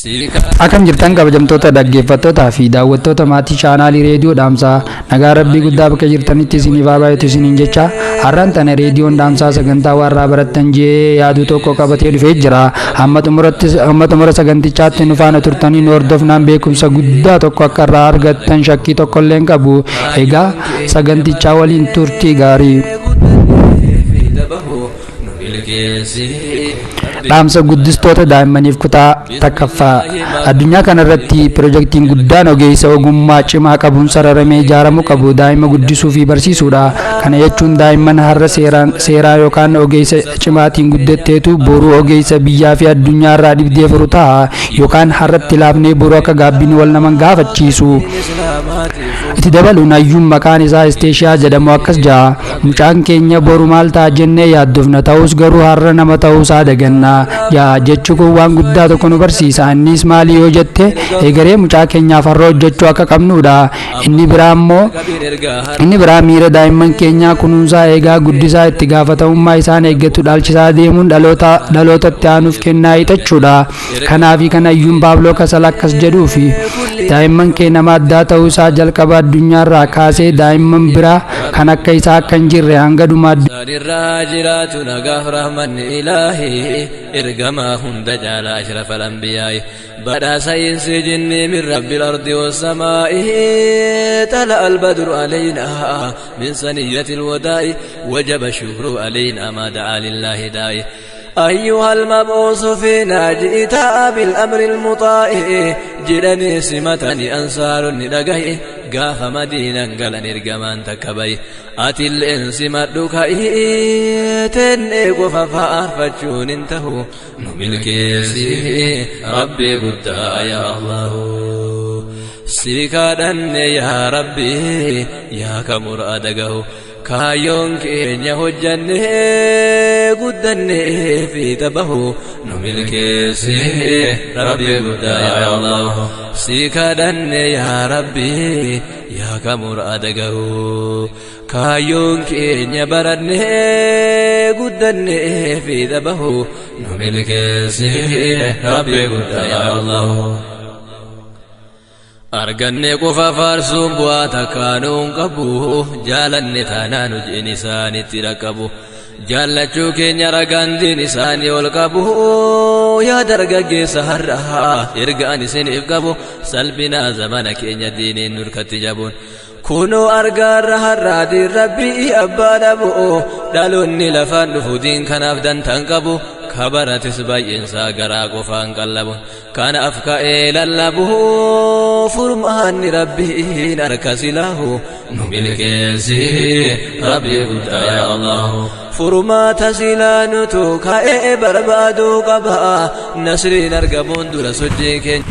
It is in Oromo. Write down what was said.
Akkam jirtan kabajamtoota dhaggeeffattootaa fi daawwattoota maatii chaanaalii reediyoo dhaamsaa? Nagaa rabbii guddaa bakka jirtanitti isiniif haa baay'atu isiniin jecha. Har'aan tana reediyoon dhaamsaa sagantaa warraa barattan jee yaadu tokko qabatee dhufee jira. Hamma xumuratti, hamma xumura sagantichaatti nu faana turtanii nu hordofnaan beekumsa guddaa tokko akka irraa argattan shakkii tokko illee hin qabu. Egaa sagantichaa waliin turtii gaarii. Dhaamsa guddistoota daa'immaniif kutaa takkaffaa. Addunyaa kanarratti pirojektiin guddaan ogeessa ogummaa cimaa qabuun sararamee ijaaramuu qabu daa'ima guddisuu fi barsiisuudha. Kana jechuun daa'imman har'a seeraan seeraa yookaan ogeessa cimaatiin guddatteetu boruu ogeessa biyyaa fi addunyaarraa dhibdee furu ta'a, yookaan har'atti laafnee boruu akka gaabbiin wal naman gaafachiisu. Itti dabaluun hayyuun maqaan isaa Isteeshiyaa jedhamu akkas ja'a: "Mucaan keenya boru maal ta'a jennee yaaddofna, ta'us garuu har'a nama ta'uusaa daganna," ja'a. Jechi kun waan guddaa tokko nu barsiisa. Innis maali yoo jette, egeree mucaa keenyaaf har'a hojjechuu akka qabnudha. Inni biraa immoo, inni biraa miira daa'imman keenyaa kunuunsaa, eegaa, guddisaa, itti gaafatamummaa isaan eeggatu dhaalchisaa deemuun dhaloota dhalootatti aanuuf kennaa hiixachuudha. Kanaafi kan hayyuun Paabloo Kasal akkas jedhuufi: "Daa'imman kee nama addaa ta'uu isaa jalqaba addunyaarraa kaasee daa'imman biraa kan akka isaa akka hin jirre hanga dhuma Irraa jiraatu nagaaf rahmanni ilaahi ergamaa hunda caala ashraf al-anbiyaa'i badhaasa insi jinnii من رب الأرض والسماء. طلع البدر علينا من ثنية الوداع، وجب الشكر علينا ما دعا لله داعي. أيها المبعوث فينا جئت بالأمر المطاع jedhanii simatani ansaaronni dhagaye gaafa Madiinan galan. Ergamaan takka baye atilleen simadhu ka'ii, tennee qofa faarfachuun hin tahu. Nu milkeessi rabbii guddaa, yaa Allahu, si kadhanne. Yaa Rabbi, yaa ka muraada gahu, kaayyoon keenya hojjanne guddanne fiixa bahu. Nu milkeessi rabbii guddaa, yaa Allah, si kadhanne. Yaa Rabbi, yaa ka muraada gahu, kaayyoon keenya baranne guddanne fiixa bahu. Nu milkeessi rabbii guddaa, yaa Allah. Arganne qofa faarsuun bu'aa takkaanuun qabu. Jaalanne taanaan hojiin isaanitti dhaqqabu. Jaallachuu keenya ragaan diin isaanii ol qabu. Yaa dargaggeessa, har'aa ergaan isiniif qabu, salphinaa zamana keenya diiniin nurkatti jabuun kunoo argaarra. Har'aatiin rabbii abbaa dhabu, dhaloonni lafaan dhufu diin kanaaf dantaan qabu. Kabaratis baay'eensaa garaa qofaan qallabu. Kanaaf ka'ee lallabu, furmaanni rabbiin harka silaahu. Nu milkeessi rabbii guddaa, yaa Allah. Furmaata silaa nutu ka'ee barbaaduu qaba, nasriin argamuun dura sochii keenya.